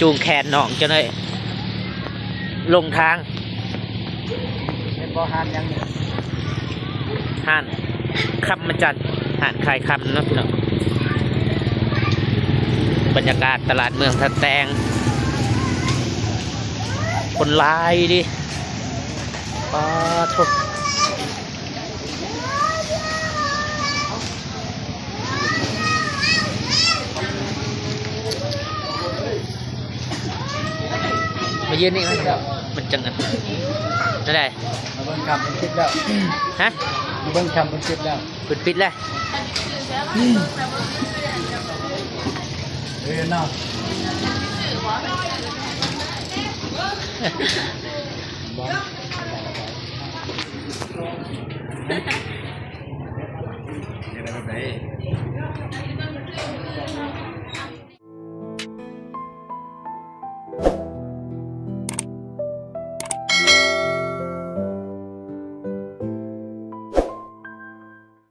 ຈູງແຂນນ້ອງເຈົ້າໜ້ອຍ ລົງທາງ. ເຫັນບໍ່ ຮ້ານຫຍັງນີ້? ຮ້ານຄຳມະຈັນ ຮ້ານຂາຍຄຳເນາະພີ່ນ້ອງ. ບັນຍາກາດຕະຫຼາດເມືອງທ່າແຕງ ຄົນຫຼາຍເດ ປາໂທ້. ມາຢືນນີ້ມັນ ມັນຈັ່ງອັນນັ້ນໄດ້. ມາເບິ່ງຄ່ຳເພິ່ນປິດແລ້ວ. ຮະ? ມາເບິ່ງຄ່ຳເພິ່ນປິດແລ້ວ. ເພິ່ນປິດແລ້ວ. ເອີເນາະ.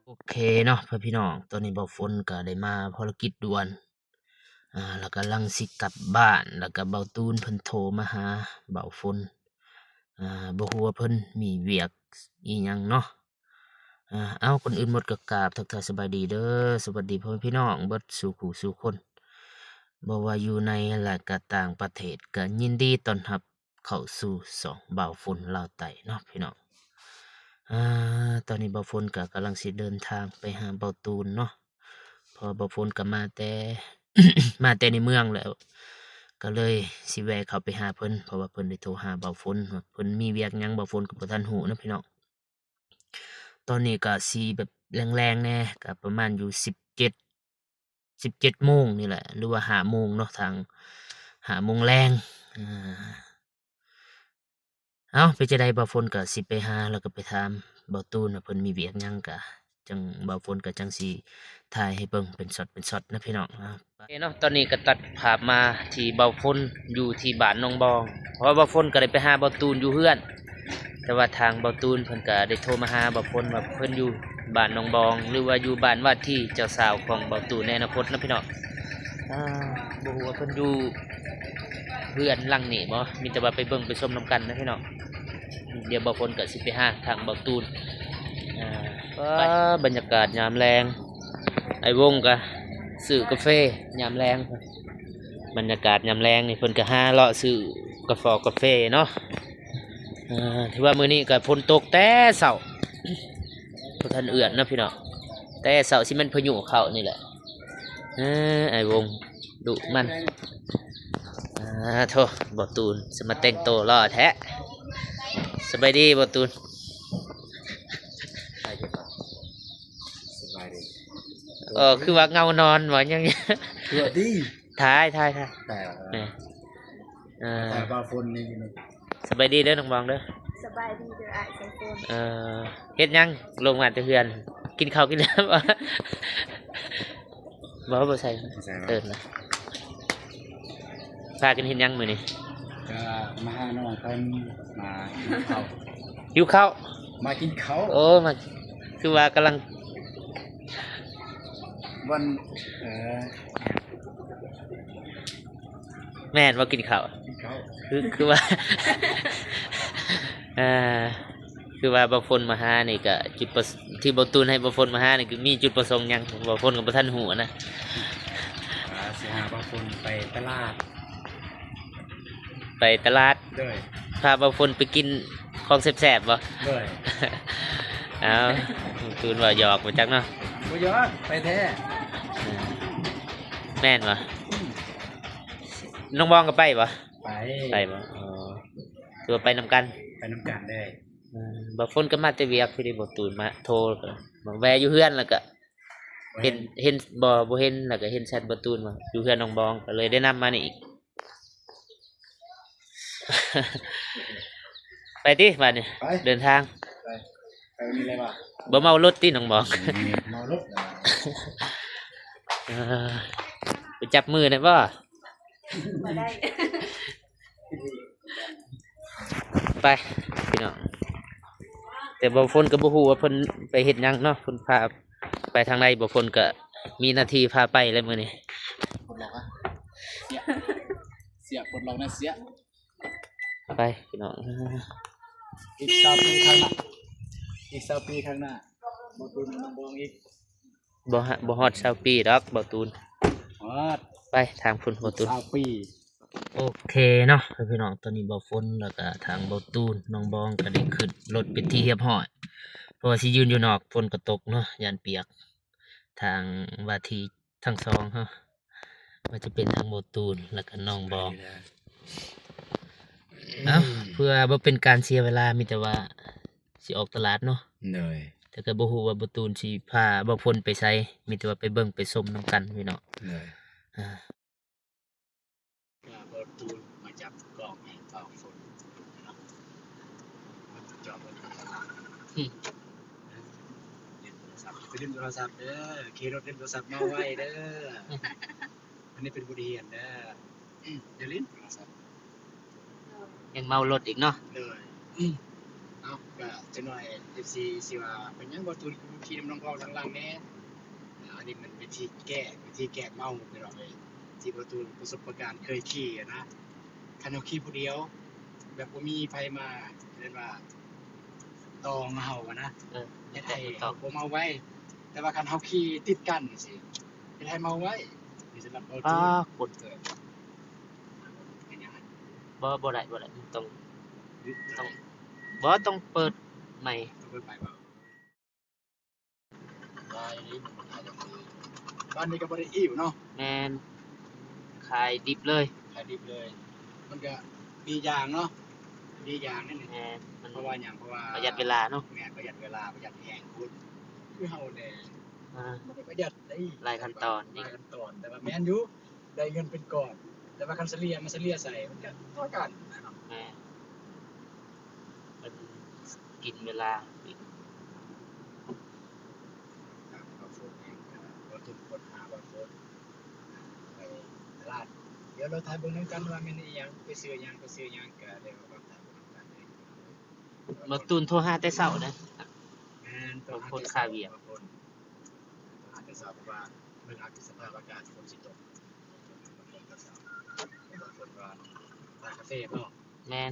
ໂອເຄເນາະ ເພື່ອນພີ່ນ້ອງ, ຕອນນີ້ບ່າວຝົນກໍໄດ້ມາພາລະກິດດ່ວນ ອ່າ ແລ້ວກຳລັງຊິກັບບ້ານ ແລ້ວກໍບ່າວຕູນເພິ່ນໂທມາຫາບ່າວຝົນ ອ່າ ບໍ່ຮູ້ວ່າເພິ່ນມີວຽກອີ່ຫຍັງເນາະ. ອ່າ ເອົ້າ ກ່ອນອື່ນໝົດກໍກາບທັກທາຍສະບາຍດີເດີ ສະຫວັດດີພໍ່ແມ່ພີ່ນ້ອງເບິດສູ່ຜູ້ສູ່ຄົນ ບໍ່ວ່າຢູ່ໃນ ແລະ ກໍຕ່າງປະເທດ ກໍຍິນດີຕ້ອນຮັບເຂົ້າສູ່ຊ່ອງບ່າວຝົນລາວໃຕ້ເນາະພີ່ນ້ອງ. ອ່າ ຕອນນີ້ບ່າວຝົນກໍກຳລັງຊິເດີນທາງໄປຫາບ່າວຕູນເນາະ. ເພາະວ່າບ່າວຝົນກໍມາແຕ່ ມາແຕ່ໃນເມືອງແລ້ວ ກໍເລີຍຊິແວ່ເຂົ້າໄປຫາເພິ່ນ ເພາະວ່າເພິ່ນໄດ້ໂທຫາບ່າວຝົນວ່າເພິ່ນມີວຽກຫຍັງ ບ່າວຝົນກໍບໍ່ທັນຮູ້ນະພີ່ນ້ອງ. ຕອນນີ້ກໍຊິແບບແລງໆແດ່ ກໍປະມານຢູ່ສິບເຈັດ ສິບເຈັດໂມງນີ້ແຫຼະ ຫຼືວ່າຫ້າໂມງເນາະ ທາງຫ້າໂມງແລງ. ອ່າ ເອົ້າ ເປັນຈັ່ງໃດ ບ່າວຝົນກໍຊິໄປຫາ ແລ້ວກໍໄປຖາມບ່າວຕູນວ່າເພິ່ນມີວຽກຫຍັງ ກໍຈັ່ງ ບ່າວຝົນກໍຈັ່ງຊິຖ່າຍໃຫ້ເບິ່ງເປັນຊັອດເປັນຊັອດນະພີ່ນ້ອງ. ໂອເຄເນາະ ຕອນນີ້ກໍຕັດພາບມາທີ່ບ່າວຝົນຢູ່ທີ່ບ້ານໜອງບອງ ເພາະວ່າບ່າວຝົນກໍໄດ້ໄປຫາບ່າວຕູນຢູ່ເຮືອນ ແຕ່ວ່າທາງບ່າວຕູນເພິ່ນກໍໄດ້ໂທມາຫາບ່າວຝົນວ່າເພິ່ນຢູ່ບ້ານໜອງບອງ ຫຼືວ່າຢູ່ບ້ານວ່າທີ່ເຈົ້າສາວຂອງບ່າວຕູນໃນອະນາຄົດນະພີ່ນ້ອງ. ອ່າ ບໍ່ຮູ້ວ່າເພິ່ນຢູ່ເຮືອນຫຼັງນີ້ບໍ່ ມີແຕ່ວ່າໄປເບິ່ງໄປຊົມນຳກັນນະພີ່ນ້ອງ. ດຽວບ່າວຝົນກໍຊິໄປຫາທາງບ່າວຕູນ. ອ່າ ໄປ ບັນຍາກາດຍາມແລງ ອ້າຍວົງກໍຊື້ກາເຟຍາມແລງ. ບັນຍາກາດຍາມແລງນີ້ເພິ່ນກໍຫາເລາະຊື້ກາຟອກາເຟເນາະ. ເອີ ຖືວ່າມື້ນີ້ກໍຝົນຕົກແຕ່ເຊົ້າ ບໍ່ທັນເອື້ອນເນາະພີ່ນ້ອງ ແຕ່ເຊົ້າ ຊິແມ່ນພາຍຸເຂົ້ານີ້ແຫຼະ. ເອີ ອ້າຍວົງດຸມັນ. ອ່າ ໂທ້ ບ່າວຕູນ ສະມາແຕ່ງໂຕຫຼໍ່ແທ້. ສະບາຍດີບ່າວຕູນ. ສະບາຍດີ. ເອີ ຄືວ່າເງົານອນບໍ່ ຍັງ ຄືວ່າດີ ຖ່າຍ ຖ່າຍ ຖ່າຍ ແມ່ ເອີ ຖ່າຍບ່າວຝົນນີ້. ສະບາຍດີເດີນ້ອງບອງເດີ. ສະບາຍດີເດີອ້າຍສາຍຝົນ. ເອີ ເຮັດຫຍັງ ລົງມາແຕ່ເຮືອນ ກິນເຂົ້າກິນນ້ຳບໍ່? ບໍ່ ບໍ່ໃສ່ ບໍ່ໃສ່ ເອີນະ. ພາກັນເຮັດຫຍັງມື້ນີ້? ກໍມາຫານ້ອງເພິ່ນ ມາຫິວເຂົ້າ. ຫິວເຂົ້າ? ມາກິນເຂົ້າ. ໂອ້ ມາ ຄືວ່າກຳລັງ ວັນ ເອີ ແມ່ນບໍ່ ກິນເຂົ້າ? ກິນເຂົ້າ. ຄື ຄືວ່າ ເອີ ຄືວ່າບ່າວຝົນມາຫານີ້ກະ ຈຸດປະ ທີ່ບ່າວຕູນໃຫ້ບ່າວຝົນມາຫານີ້ ຄືມີຈຸດປະສົງຫຍັງ? ບ່າວຝົນກໍບໍ່ທັນຮູ້ນະ. ອ່າ ຊິຫາບ່າວຝົນໄປຕະຫຼາດ. ໄປຕະຫຼາດ? ໂດຍ. ພາບ່າວຝົນໄປກິນຂອງແຊບໆບໍ່? ໂດຍ. ເອົ້າ ຕູນວ່າຫຍອກບໍ່ຈັກເນາະ. ບໍ່ຫຍອກ ໄປແທ້. ເອີ ແມ່ນບໍ່? ອືມ. ນ້ອງບອງກໍໄປບໍ່? ໄປ. ໄປບໍ່? ອໍ ຄືວ່າໄປນຳກັນ? ໄປນຳກັນເລີຍ. ເອີ ບ່າວຝົນກໍມາແຕ່ວຽກ ພໍດີບ່າວຕູນມາໂທ ມາແວ່ຢູ່ເຮືອນ ແລ້ວກໍເຫັນ ເຫັນບໍ່ ບໍ່ເຫັນ ແລ້ວກໍເຫັນແຊັດບ່າວຕູນວ່າຢູ່ເຮືອນນ້ອງບອງ ກໍເລີຍໄດ້ນຳມານີ້ອີກ. ໄປຕິບາດນີ້ ໄປ ເດີນທາງ ໄປ ໄປນີ້ເລີຍວ່າ ບໍ່ເມົາລົດຕິນ້ອງບອງ? ອືມ ເມົາລົດ. ເອີ ໄປຈັບມືໄດ້ບໍ່? ບໍ່ໄດ້. ໄປພີ່ນ້ອງ ແຕ່ບ່າວຝົນກໍບໍ່ຮູ້ວ່າເພິ່ນໄປເຮັດຫຍັງເນາະ ເພິ່ນພາໄປທາງໃດ. ບ່າວຝົນກໍມີໜ້າທີ່ພາໄປແຫຼະມື້ນີ້. ສຽ ປົດລັອກແນ່ເສຍ. ໄປພີ່ນ້ອງ ອີກຊາວປີຂ້າງໜ້າ ອີກຊາວປີຂ້າງໜ້າ ບໍ່ຕູນນ້ອງບອງອີກ ບໍ່ຮະ ບໍ່ຮອດຊາວປີດອກບໍ່ຕູນ ຮອດ ໄປທາງພຸ້ນບໍ່ຕູນ ຊາວປີ. ໂອເຄເນາະພີ່ນ້ອງ ຕອນນີ້ບໍ່ຝົນ ແລ້ວກະທາງບໍ່ຕູນ ນ້ອງບອງກະໄດ້ຂຶ້ນລົດເປັນທີ່ຮຽບຮ້ອຍ ເພາະວ່າຊິຢືນຢູ່ນອກ ຝົນກະຕົກເນາະ ຢ້ານປຽກ ທາງວ່າທີ່ ທັງສອງເຮົາ ວ່າຈະເປັນທັງບໍ່ຕູນ ແລ້ວກະນ້ອງບອງ. ເອົ້າ ເພື່ອບໍ່ເປັນການເສຍເວລາ ມີແຕ່ວ່າຊິອອກຕະຫຼາດເນາະ ໂດຍ ແຕ່ກະບໍ່ຮູ້ວ່າບໍ່ຕູນຊິພາບໍ່ຝົນໄປໃສ ມີແຕ່ວ່າໄປເບິ່ງໄປຊົມນຳກັນພີ່ນ້ອງ ໂດຍ ອ່າ. ກະບໍ່ຕູນມາຈັບກ້ອງໃຫ້ບ່າວຝົນເນາະ ມາຈອບເບິ່ງຕະຫຼາດ ອືມ ຫຼິ້ນໂທລະສັບ ໄປຫຼິ້ນໂທລະສັບເດີ ຂີ່ລົດຫຼິ້ນໂທລະສັບເມົາໄວເດີ ອັນນີ້ເປັນບົດຮຽນເດີ ຢ່າຫຼິ້ນໂທລະສັບ ຍັງເມົາລົດອີກເນາະ ໂດຍ ເອົາ ກະຈັກໜ້ອຍ ເອັຟຊີ ຊິວ່າເປັນຫຍັງບໍ່ຕູນຄືຂີ່ນຳນ້ອງບອງທາງຫຼັງແດ່ ອັນນີ້ມັນວິທີແກ້ ວິທີແກ້ເມົາພີ່ນ້ອງເອີຍ ທີ່ບໍ່ຕູນປະສົບປະການເຄີຍຂີ່ຫັ້ນນະ ຄັນເຮົາຂີ່ຜູ້ດຽວ ແບບບໍ່ມີໃຜມາ ເອີ້ນວ່າຕໍ່ເຮົາຫັ້ນນະ ເອີ ເຮັດໃຫ້ເຮົາບໍ່ເມົາໄວ ແຕ່ວ່າຄັນເຮົາຂີ່ຕິດກັນຈັ່ງຊີ້ ເຮັດໃຫ້ເມົາໄວ ນີ້ສຳລັບບໍ່ຕູນ ປາກົດ ເອີ ເປັນຫຍັງຫັ້ນ ບໍ່ ບໍ່ໄດ້ ບໍ່ໄດ້ ຕ້ອງ ຕ້ອງ ບໍ່ ຕ້ອງເປີດໃໝ່ ຕ້ອງເປີດໃໝ່ບໍ່? ຫຼາຍນີ້ ບ້ານນີ້ກະບໍ່ໄດ້ອີ່ວເນາະ ແມ່ນ ຂາຍດິບເລີຍ ຂາຍດິບເລີຍ ມັນກະດີຢ່າງເນາະ ດີຢ່າງນີ້ ແມ່ນ ມັນ ເພາະວ່າຫຍັງ ເພາະວ່າປະຢັດເວລາເນາະ ແມ່ນ ປະຢັດເວລາ ປະຢັດແຮງພຸ້ນ ຄືເຮົາແດ່ ອ່າ ບໍ່ໄດ້ປະຢັດເດ້ ຫຼາຍຂັ້ນຕອນ ຫຼາຍຂັ້ນຕອນ ແຕ່ວ່າແມ່ນຢູ່ ໄດ້ເງິນເປັນກ້ອນ ແຕ່ວ່າຄັນສະເລ່ຍ ມາສະເລ່ຍໃສ່ ມັນກະທໍ່ກັນນະເນາະ ແມ່ນ ເພິ່ນກິນເວລາອີກ ບໍ່ຕຸນຄົ້ນຫາບ່າວຝົນ ໄປຕະຫຼາດ ດຽວເຮົາຖ້າເບິ່ງນຳກັນວ່າແມ່ນອີ່ຫຍັງ ໄປຊື້ຫຍັງ ໄປຊື້ຫຍັງ ກະດຽວເຮົາຖ້າເບິ່ງນຳກັນເດ້ ບໍ່ຕູນໂທຫາແຕ່ເຊົ້າເດ້ ແມ່ນ ໂທຫາແຕ່ເຊົ້າ ບ່າວຝົນ ໂທຫາແຕ່ເຊົ້າ ເພາະວ່າເບິ່ງສະພາບອາກາດ ຝົນຊິຕົກ ແມ່ນ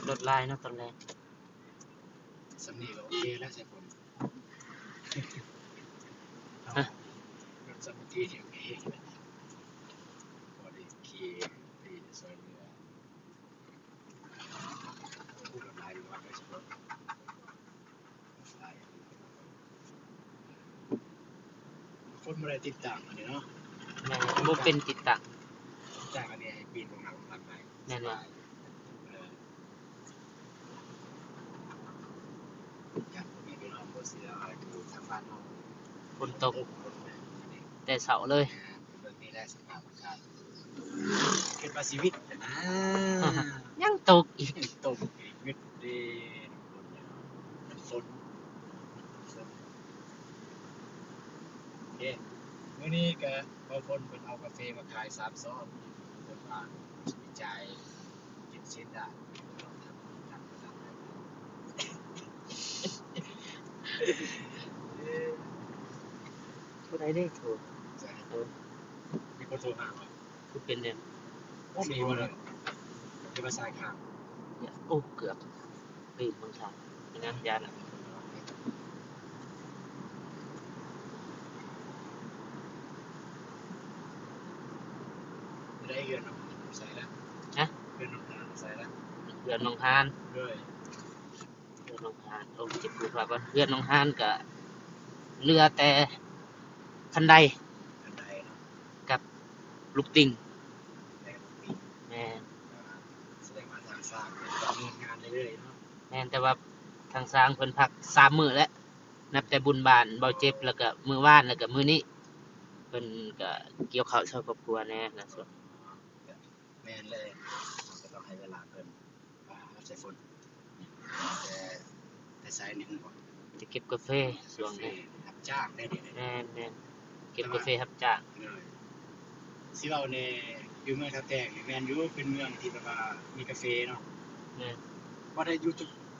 ລົດຫຼາຍເນາະຕອນແລງ ສ່ຳນີ້ກະໂອເຄແລ້ວ ໃສ່ຝົນ ຮະ ລົດສ່ຳນີ້ກະໂອເຄ ພໍໄດ້ຂີ່ໄປຊ່ອຍເຫຼືອ. ຄົນບໍ່ໄດ້ຕິດຕັ້ງອັນນີ້ເນາະ ແມ່ນ ບໍ່ເປັນຕິດຕັ້ງ ຕິດຕັ້ງອັນນີ້ໃຫ້ປີນລົງມາ ລົງມາໄປ ແມ່ນວ່າ ເອີ ຢ້ານພໍ່ແມ່ພີ່ນ້ອງບໍ່ເຊື່ອວ່າຢູ່ທາງບ້ານເຮົາຝົນຕົກ ແຕ່ເຊົ້າເລີຍ ແມ່ນ ເບິ່ງນີ້ແຫຼະ ສະພາບອາກາດ ຄິດວ່າຊິວິດນະ ຍັງຕົກອີກ ຍັງຕົກອີກ ວິດເດ້ ນ້ຳຝົນ ຝົນ ໂອເຄ ມື້ນີ້ກະບ່າວຝົນເພິ່ນເອົາກາເຟມາຂາຍສາມຊອງ ເພິ່ນວ່າຊິຈ່າຍເຈັດສິບບາດ ຜູ້ໃດເດ້ໂທ ເອີ ມີຄົນໂທຫາບໍ່? ຄືເປັນແນວ ໂອ້ ມີບໍ່ເລີຍ ເປັນພາສາຂ້າງ ໂອ້ ເກືອບ ເອີ ເບິ່ງທາງ ເປັນຫຍັງຢ້ານນະ ໄດ້ເຮືອນນ້ອງຫານຢູ່ໃສລະ? ຮະ? ເຮືອນນ້ອງຫານຢູ່ໃສລະ? ເຮືອນນ້ອງຫານ ໂດຍ ເຮືອນນ້ອງຫານ ໂອ້ ຈະພູດວ່າ ເຮືອນນ້ອງຫານກະເຫຼືອແຕ່ຄັນໄດ ຄັນໄດເນາະ ກັບລູກຕິ່ງ ແມ່ນ ແມ່ນ ສະແດງວ່າທາງສ້າງເພິ່ນດຳເນີນງານເລື້ອຍໆເນາະ ແມ່ນ ແຕ່ວ່າທາງຊ່າງເພິ່ນພັກສາມມື້ແລ້ວ ນັບແຕ່ບຸນບ້ານເບົາເຈັບ ແລ້ວກະມື້ວານ ແລ້ວກະມື້ນີ້ ເພິ່ນກະກ່ຽວເຂົ້າຊ່ອຍຄອບຄົວແດ່ນະ ແມ່ນແຫຼະ ເຮົາກະຕ້ອງໃຫ້ເວລາເພິ່ນ ປາ ໃສ່ຝົນ ແຕ່ ແຕ່ສາຍໜຶ່ງ ຈະເກັບກາເຟຊ່ວງນີ້ ຮັບຈ້າງໄດ້ເດ ແມ່ນໆ ເກັບກາເຟຮັບຈ້າງ ເອີ ຊິເວົ້າແດ່ ຢູ່ເມືອງທ່າແຕງນີ້ແມ່ນຢູ່ ເປັນເມືອງທີ່ແບບວ່າມີກາເຟເນາະ ແມ່ນ ບໍ່ໄດ້ຢູ່ຈຸດ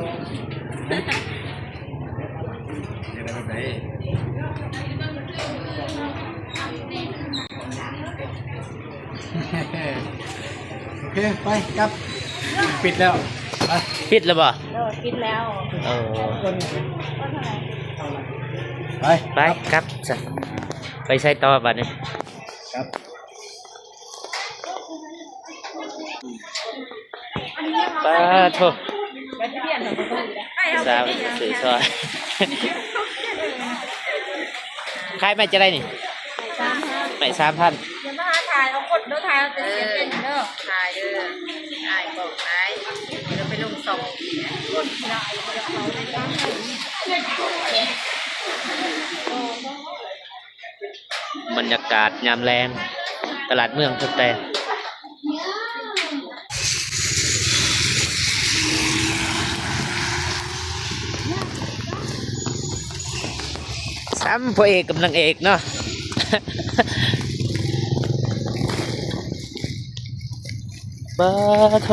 ເຮັດໄດ້ແບບໃດ? ໂອເຄ ໄປກັບ ປິດແລ້ວ ໄປ ປິດແລ້ວບໍ່? ເອີ ປິດແລ້ວ ເອີ ໄປ ໄປກັບຊະ ໄປໃສຕໍ່ບັດນີ້? ກັບ ປາໂທ ສາວຊື້ຊອຍ ຂາຍໄມ້ຈັ່ງໃດນີ້? ໄມ້ສາມພັນ ຢ່າມາຫາຖ່າຍເອົາຄົນເດີ ຖ່າຍເອົາແຕ່ເສຍເປັນເດີ ເອີ ຖ່າຍເດີ ອ້າຍບອກຫຼາຍ ດຽວໄປລົງຊ່ອງຄົນ ບັນຍາກາດຍາມແລງ ຕະຫຼາດເມືອງເພິ່ນແຕ່ ຊ້ຳພະເອກກັບນາງເອກເນາະ ປາໂທ.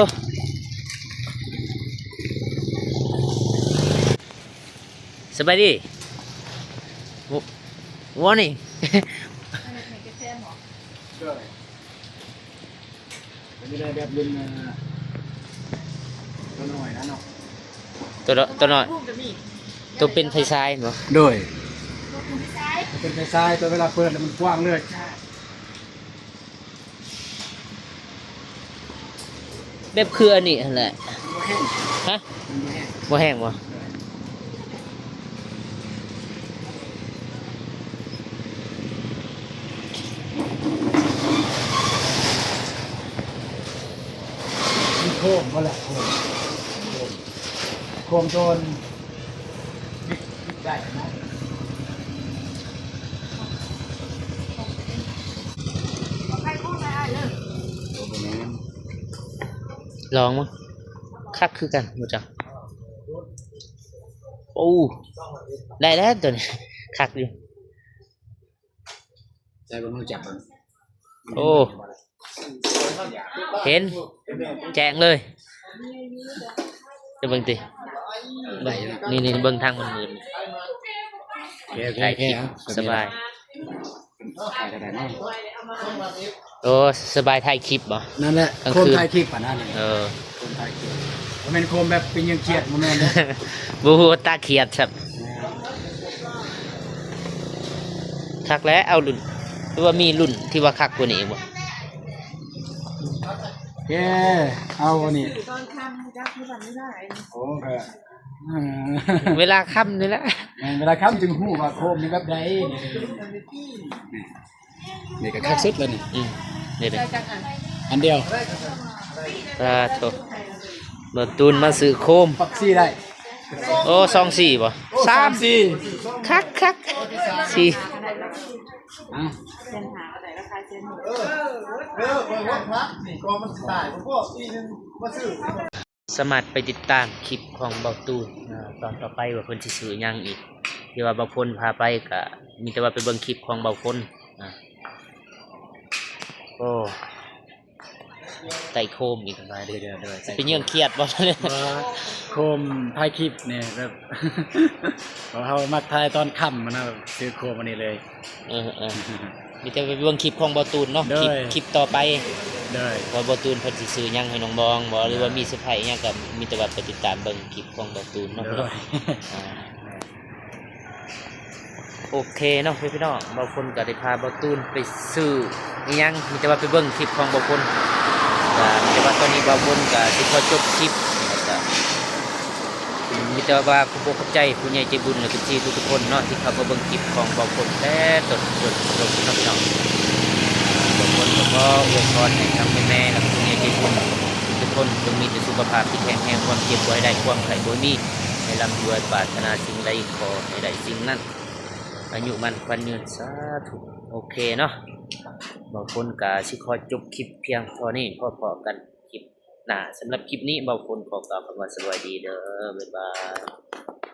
ສະບາຍດີ Morning ໂດຍ ເປັນໄດ້ແບບລຸ້ນ ເອີ ຕົວນ້ອຍນະເນາະ ຕົວ ຕົວນ້ອຍ ຕົວເປັນໄຟຊາຍແມ່ນບໍ່? ໂດຍ ເປັນໄຟຊາຍ ຕົວເວລາເປີດແລ້ວມັນກວ້າງເລີຍ. ແບບຄືອັນນີ້ຫັ້ນແຫຼະ ບໍ່ແຫ້ງ ຮະ ມັນບໍ່ແຫ້ງ ບໍ່ແຫ້ງບໍ່? ມັນໂຄ້ງບໍ່ລະ ໂຄ້ງ ໂຄ້ງ ໂຄ້ງໂດນ ລອງເບິ່ງ ຄັກຄືກັນ ບໍ່ຈັກ ໂອ້ ໄດ້ແລ້ວໂຕນີ້ ຄັກຢູ່ ໃສ່ເບິ່ງ ຮູ້ຈັກເບິ່ງ ໂອ້ ເຫັນແຈ້ງເລີຍ ຈະເບິ່ງຕິ ນີ້ໆ ເບິ່ງທາງມັນມືດ ໂອເຄ ໂອເຄ ໂອເຄ ສະບາຍ ຖ່າຍກໍໄດ້ເນາະ ໂອ້ ສະບາຍຖ່າຍຄລິບບໍ່? ນັ້ນແຫຼະ ກາງຄືນ ຄົນຖ່າຍຄລິບປານນັ້ນ ເອີ ຄົນຖ່າຍຄລິບ ບໍ່ແມ່ນຄົນແບບເປັນຫຍັງຄຽດ ບໍ່ແມ່ນເດ້ ບໍ່ຮູ້ວ່າຕາຄຽດຊ້ຳ ຄັກແລ້ວ ເອົາລຸ້ນ ຫຼືວ່າມີລຸ້ນທີ່ວ່າຄັກກວ່ານີ້ອີກບໍ່? ເອີ ເອົາອັນນີ້ ຕອນຄ່ຳຈັກຄືກັນໄດ້ ໂອ້ ກໍ ເອີ ເວລາຄ່ຳນີ້ແຫຼະ ແມ່ນ ເວລາຄ່ຳຈຶ່ງຮູ້ວ່າໂຄມນີ້ແບບໃດ ນີ້ກໍຄັກສຸດແລ້ວນີ້ ອືມ ນີ້ເດ້ ໃສ່ຈັກອັນ ອັນດຽວ ສາທຸ ບ່າວຕູນມາຊື້ໂຄມ ປັກສີ່ໄດ້ ໂອ້ ສອງສີ່ບໍ່? ໂອ້ ສາມສີ່ ຄັກໆ ສີ່ ເອີ ເອີ ຂ້ອຍຮັກພັກນີ້ ກໍມັນຊິຕາຍ ບໍ່ພໍປີໜຶ່ງມາຊື້ ສາມາດໄປຕິດຕາມຄລິບຂອງບ່າວຕູນ ເອີ ຕອນຕໍ່ໄປວ່າເພິ່ນຊິຊື້ຫຍັງອີກ ທີ່ວ່າບ່າວພົນພາໄປ ກະມີແຕ່ວ່າໄປເບິ່ງຄລິບຂອງບ່າວພົນ ອາ ໂອ້ ໄຕ່ໂຄມອີກ ເປັນຫຍັງຄຽດບໍ່? ໂຄມຖ່າຍຄລິບນີ້ແບບ ເຮົາມັກຖ່າຍຕອນຄ່ຳຫັ້ນນະ ຊື້ໂຄມອັນນີ້ເລີຍ. ເອີໆ ມີແຕ່ໄປເບິ່ງຄລິບຂອງບ່າວຕູນເນາະ ໂດຍ ຄລິບ ຄລິບຕໍ່ໄປ ໂດຍ ວ່າບ່າວຕູນເພິ່ນຊິຊື້ຫຍັງໃຫ້ນ້ອງບອງບໍ່ ຫຼືວ່າມີເຊີໄພອີ່ຫຍັງ ກໍມີແຕ່ວ່າໄປຕິດຕາມເບິ່ງຄລິບຂອງບ່າວຕູນເນາະ ໂດຍ ພີ່ນ້ອງ ອ່າ ໂອເຄເນາະ ພີ່ນ້ອງ ບ່າວພົນກໍໄດ້ພາບ່າວຕູນໄປຊື້ອີ່ຫຍັງ ມີແຕ່ວ່າໄປເບິ່ງຄລິບຂອງບ່າວພົນ ກໍມີແຕ່ວ່າຕອນນີ້ບ່າວພົນກໍຊິຂໍຈົບຄລິບ ແລ້ວກໍ ມີແຕ່ວ່າຂອບອົກຂອບໃຈຜູ້ໃຫຍ່ໃຈບຸນ ແລະ ເອັຟຊີ ທຸກໆຄົນເນາະ ທີ່ເຂົ້າມາເບິ່ງຄລິບຂອງບ່າວພົນແຕ່ຕົ້ນຈົນຈົບເນາະ ພີ່ນ້ອງ. ບ່າວພົນກໍຂໍອວຍພອນໃຫ້ທັງແມ່ໆ ແລະ ຜູ້ໃຫຍ່ໃຈບຸນທຸກໆຄົນ ຈົ່ງມີແຕ່ສຸຂະພາບທີ່ແຂງແຮງ, ຄວາມເຈັບບໍ່ໃຫ້ໄດ້, ຄວາມໄຂ້ບໍ່ໃຫ້ມີ, ໃຫ້ລ່ຳລວຍ, ປາດຖະໜາສິ່ງໃດຂໍໃຫ້ໄດ້ສິ່ງນັ້ນ, ອາຍຸໝັ້ນຂວັນຍືນ, ສາທຸ. ໂອເຄເນາະ, ບ່າວພົນກໍຊິຂໍຈົບຄລິບພຽງເທົ່ານີ້, ພໍ້ກັນຄລິບ ໜ້າ. ສຳລັບຄລິບນີ້ ບ່າວພົນຂໍກ່າວຄຳວ່າສະບາຍດີເດີ. ບາຍບາຍ.